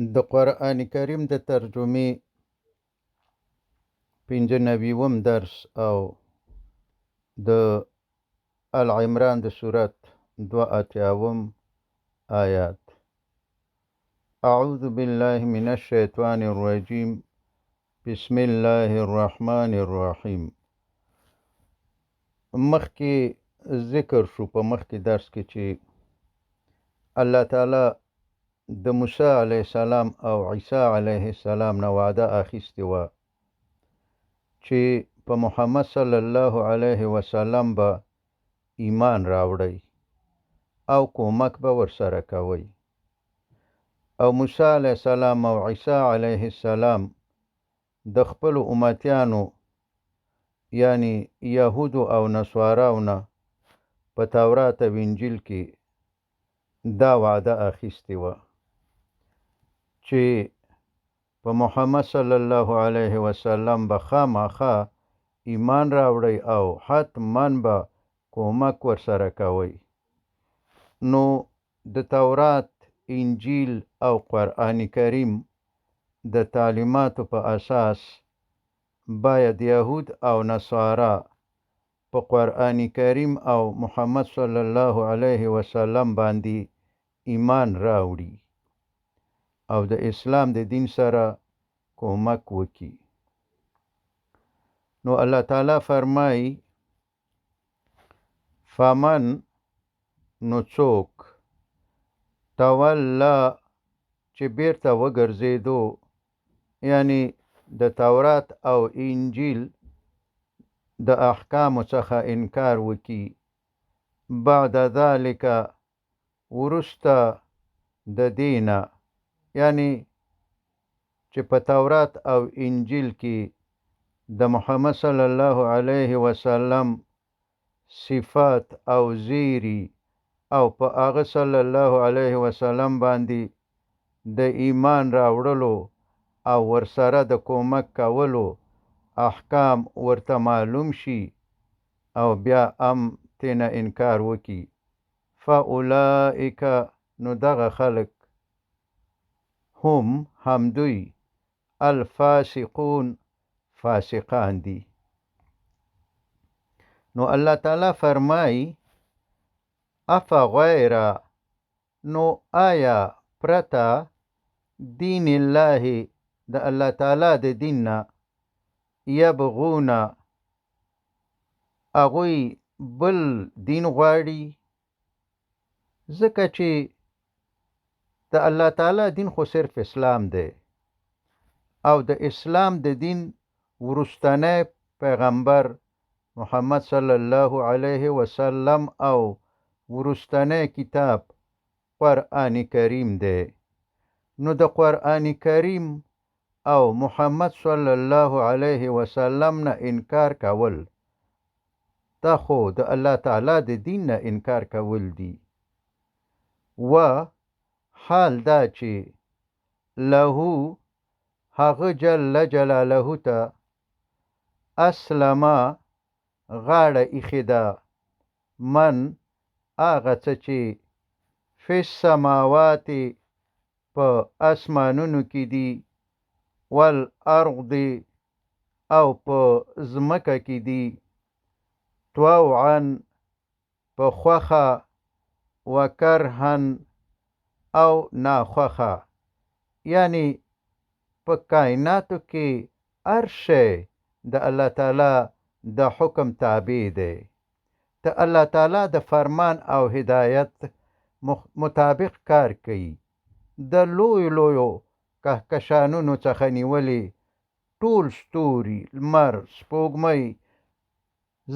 د قرآن کریم د ترجمې 95 درس او د العمران د سورت 82 آیات. اعوذ بالله من الشیطان الرجیم، بسم الله الرحمن الرحیم. مخکې ذکر شو په مخکې درس کې چې الله تعالی د موسی علیه السلام او عیسی علیه السلام نه وعده اخیستې وه چې په محمد صلی الله علیه وسلم به ایمان راوړئ او کومک به ورسره کوئ. او موسی علیه السلام او عیسی علیه السلام د خپلو امتیانو یعنی یهودو او نصاراو نه په تورات او انجیل کې دا وعده اخیستې وه چې په محمد صلی الله علیه وسلم به خامخا ایمان راوړئ او حتما به کومک ورسره کوئ. نو د تورات، انجیل او قرآن کریم د تعلیماتو په اساس باید یهود او نصارا په قرآن کریم او محمد صلی الله علیه وسلم باندې ایمان راوړي او د اسلام د دین سره کومک وکړي. نو الله تعالی فرمایي فمن، نو څوک، تولا چې بیرته وګرځېدو، یعنی د تورات او انجیل د احکامو څخه انکار وکي، بعد ذلک وروسته د دینه، یعنی چې په تورات او انجیل کې د محمد صلی الله علیه وسلم صفات او زیری او په هغه صلی الله علیه وسلم باندې د ایمان راوړلو او ورسره د کومک کولو احکام ورته معلوم شي او بیا هم تېنه انکار وکي، فاولئک، نو دغه خلک، هم همدوی، الفاسقون، فاسقان دي. نو الله تعالی فرمایي افغیر، نو آیا پرته دین الله د الله تعالی د دین نه یبغون هغوی بل دین غواړي؟ ځکه چې د الله تعالی دین خو صرف اسلام دی او د اسلام د دین وروستنی پیغمبر محمد صلی الله علیه وسلم او وروستنی کتاب قرآن کریم دی. نو د قرآن کریم او محمد صلی الله علیه وسلم نه انکار کول دا خو د الله تعالی د دین نه انکار کول دي. و حال دا چې له هغه جل جلاله ته اسلمه غاړه ایښې ده من هغه څه چې فی السماوات په اسمانونو کې دي، والارض او په ځمکه کې دي، طوعا په خوښه، وکرها او ناخوښه، یعنی په کائناتو کې هر شی د الله تعالی د حکم تابع دی، د الله تعالی د فرمان او هدایت مطابق کار کوي. د لویو لویو کهکشانونو څخه نیولې ټول ستوري، لمر، سپوږمۍ،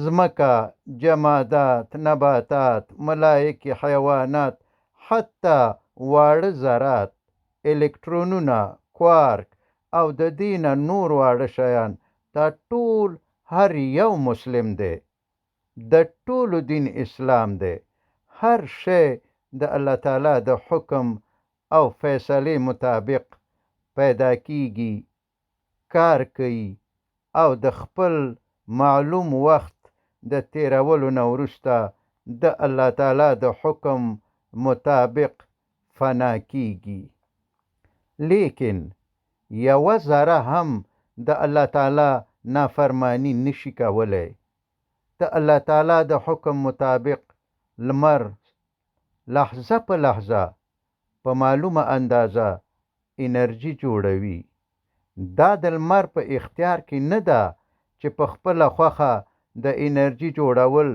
ځمکه، جمادات، نباتات، ملایکې، حیوانات، حتی واړه ذرات، الکترونونه، کوارک او د دې نه نور واړه شیان، دا ټول هر یو مسلم دی، د ټولو دین اسلام دی. هر شی د الله تعالی د حکم او فیصلې مطابق پیدا کیږي، کار کوي او د خپل معلوم وخت د تیرولو نه وروسته د الله تعالی د حکم مطابق فنا کیږي. لیکن یوه ذره هم د الله تعالی نافرمانی نشي کولی. د الله تعالی د حکم مطابق لمر لحظه په لحظه په معلومه اندازه انرژي جوړوي. دا د لمر په اختیار کې نه ده چې په خپله خوښه د انرژي جوړول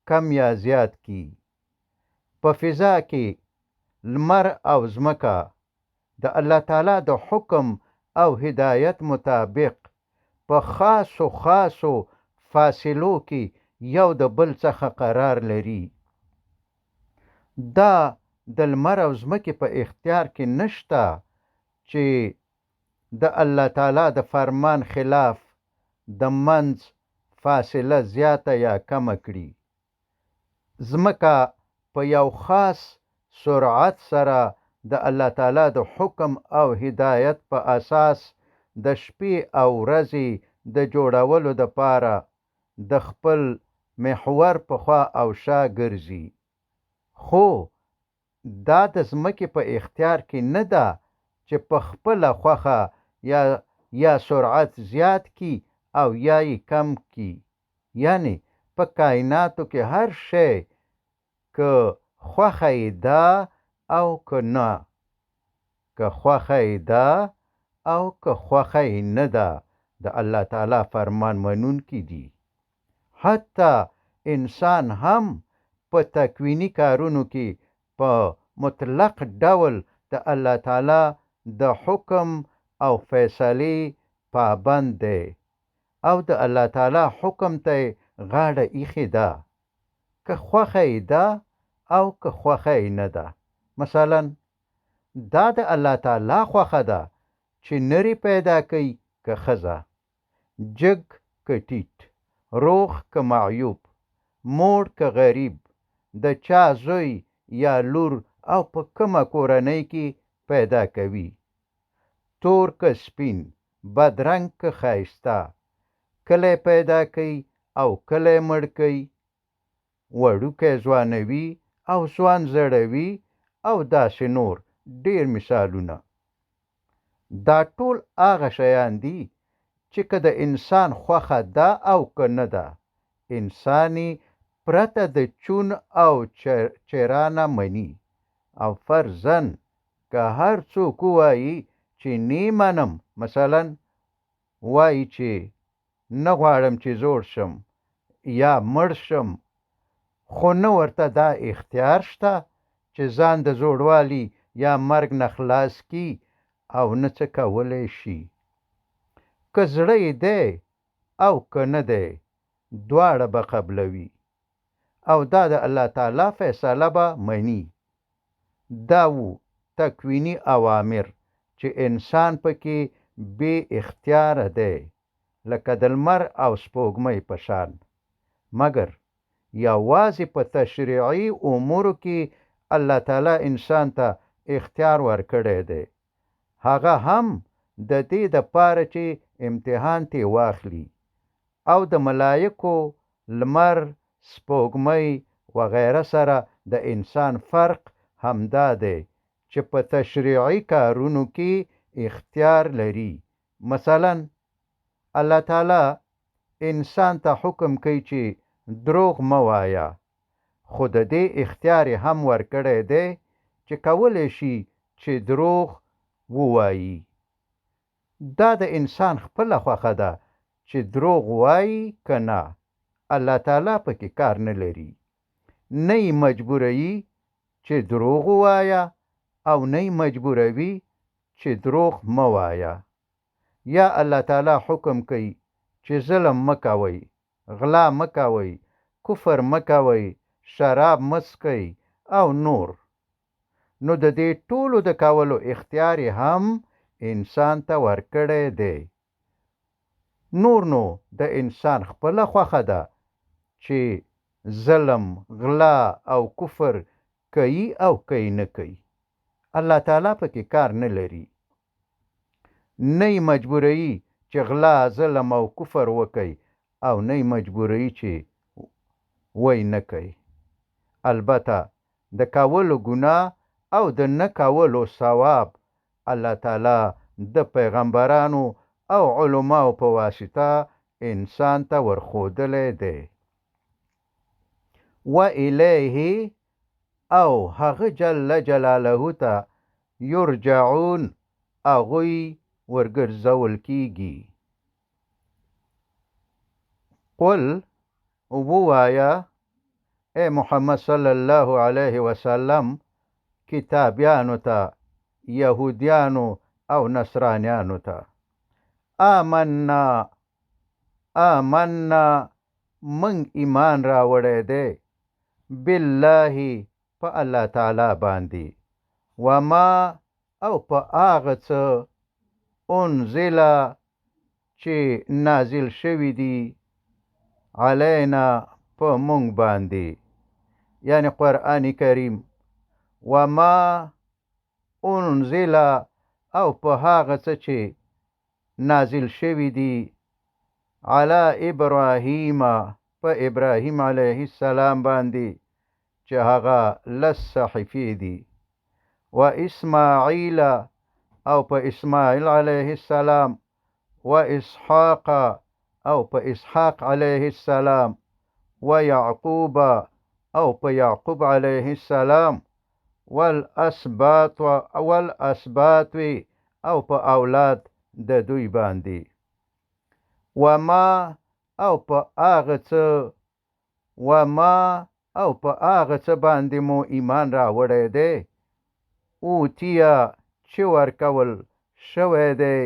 کم یا زیات کړي. په فضا کې لمر او ځمکه د الله تعالی د حکم او هدایت مطابق په خاصو خاصو فاصلو کې یو د بل څخه قرار لري. دا د لمر او ځمکې په اختیار کې نشته چې د الله تعالی د فرمان خلاف د منځ فاصله زیاته یا کمه کړي. ځمکه په یو خاص سرعت سره د الله تعالی د حکم او هدایت په اساس د شپې او ورځې د جوړولو دپاره د خپل محور په خوا او شا ګرځي. خو دا د ځمکې په اختیار کې نه ده چې په خپله خوښه یا سرعت زیات کړي او یا یې کم کړي. یعنې په کایناتو کې هر شی که خوښه یې ده او که نه، که خوښه یې ده او که خوښه یې نه ده، د الله تعالی فرمان منونکي دي. حتی انسان هم په تکویني کارونو کې په مطلق ډول د الله تعالی د حکم او فیصلې پابند دی او د الله تعالی حکم ته یې غاړه ایښې ده، که خوښه یې ده او که خوښه یې نه ده. مثلا دا د الله تعالی خوښه ده چې نری پیدا کوي که ښځه، جګ که ټیټ، روغ که معیوب، موړ که غریب، د چا زوی یا لور او په کومه کورنۍ کې پیدا کوي، تور که سپین، بدرنګ که ښایسته، کله پیدا کوي او کله مړ کوي، وړوکی ځوانوي او ځوان زړوي او داسې نور ډېر مثالونه. دا ټول هغه شیان دي چې که د انسان خوښه ده او که نه ده، انسان یې پرته د چون او چرانه مني. او فرضاً که هر څوک ووایي چې نی منم، مثلا وایي چې نه غواړم چې زوړ شم یا مړ شم، خو نه ورته دا اختیار شته چې ځان د زوړوالي یا مرګ نه خلاص کړي او نه څه کولی شي. که زړه یې دی او که نه دی، دواړه به قبلوي او دا د الله تعالی فیصله به مني. دا وو تکویني اوامر چې انسان پکې بې اختیاره دی، لکه د لمر او سپوږمۍ په شان. مګر یوازې په تشریعي امورو کې الله تعالی انسان ته اختیار ورکړی دی، هغه هم د دې دپاره چې امتحان ترې واخلي او د ملایکو، لمر، سپوږمۍ وغیره سره د انسان فرق همدا دی چې په تشریعي کارونو کې اختیار لري. مثلا الله تعالی انسان ته حکم کوي چې دروغ مه وایه، خو د دې اختیار یې هم ورکړی دی چې کولی شي چې دروغ ووایي. دا د انسان خپله خوښه ده چې دروغ وایي که نه، الله تعالی پکې کار نه لري. نه یې مجبوروي چې دروغ ووایه او نه یې مجبوروي چې دروغ مه وایه. یا الله تعالی حکم کوي چې ظلم مه کوئ، غلا مه کوئ، کفر مه کوئ، شراب مه څښئ او نور. نو د دې ټولو د کولو اختیار یې هم انسان ته ورکړی دی. نور نو د انسان خپله خوښه ده چې ظلم، غلا او کفر کوي او کوي نه کوي، الله تعالی پکې کار نه لري. نه یې مجبوروي چې غلا، ظلم او کفر وکړي او نه یې مجبوروي چې وی نه کوي. البته د کولو ګناه او د نه کولو ثواب الله تعالی د پیغمبرانو او علماو په واسطه انسان ته ورښودلی دی. و الیه او هغه جل جلاله ته یرجعون هغوی ورګرځول کیږي. قل ووایه ای محمد صلی الله علیه وسلم کتابیانو ته، یهودیانو او نصرانیانو ته، آمنا آمنا موږ ایمان راوړی دی بالله په الله تعالی باندې، وما او په هغه څه انزل چې نازل شوي دي علینا په مونږ باندې، یعنی قرآن کریم. وما انزل او په هغه څه چې نازل شوي دي علی ابراهیم په ابراهیم علیه السلام باندې چې هغه لس صحیفې دي، و اسماعیل او په اسماعیل علیه السلام، و اسحاق او په اسحاق علیه السلام، و یعقوب او په یعقوب علیه السلام، والاسباط والاسباط او په اولاد د دوی باندې، وما او په هغه څه وما او په هغه څه باندې مو ایمان راوړی دی اوتیه چې ورکول شوی دی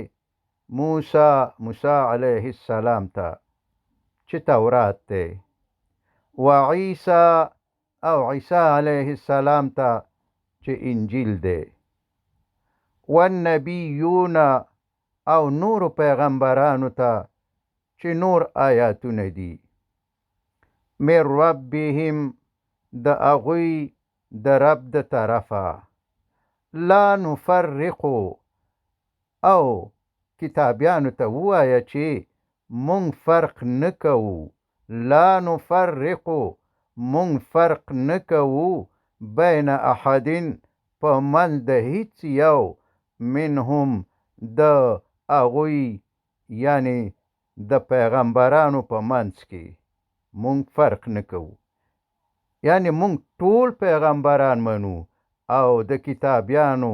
موسی موسی علیه السلام ته چې تورات دی، و عیسی او عیسی علیه السلام ته چې انجیل دی، والنبیون او نور پیغمبرانو ته چې نور آیاتونه دي، من ربهم د هغوی د رب د طرفه، لا نفرقو او کتابیانو ته ووایه چې مونږ فرق نه کوو، لا نفرقو مونږ فرق نه کوو بین احد په منځ د هیڅ یو منهم د هغوی، یعنی د پیغمبرانو په منځ کې مونږ فرق نه کوو، یعنی مونږ ټول پیغمبران منو او د کتابیانو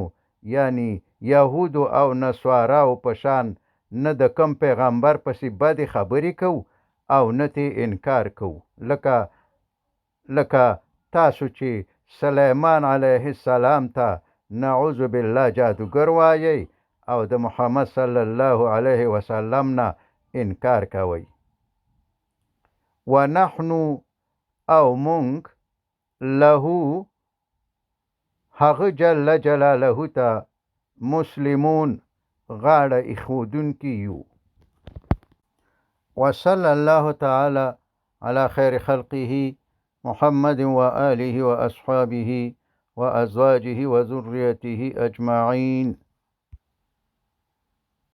یعنی یهودو او نصاراو په شان نه د کم پیغمبر پسې بدې خبرې کوو او نه ترې انکار کوو، لکه لکه تاسو چې سلیمان علیه السلام ته نعوذ بالله جادوګر وایئ او د محمد صلی الله علیه وسلم نه انکار کوئ. ونحن او مونږ له هغه جل جلاله ته مسلمون غاړه ایښودونکي یو. وصلى الله تعالى على خير خلقه محمد وآله وأصحابه وأزواجه وذريته أجمعين.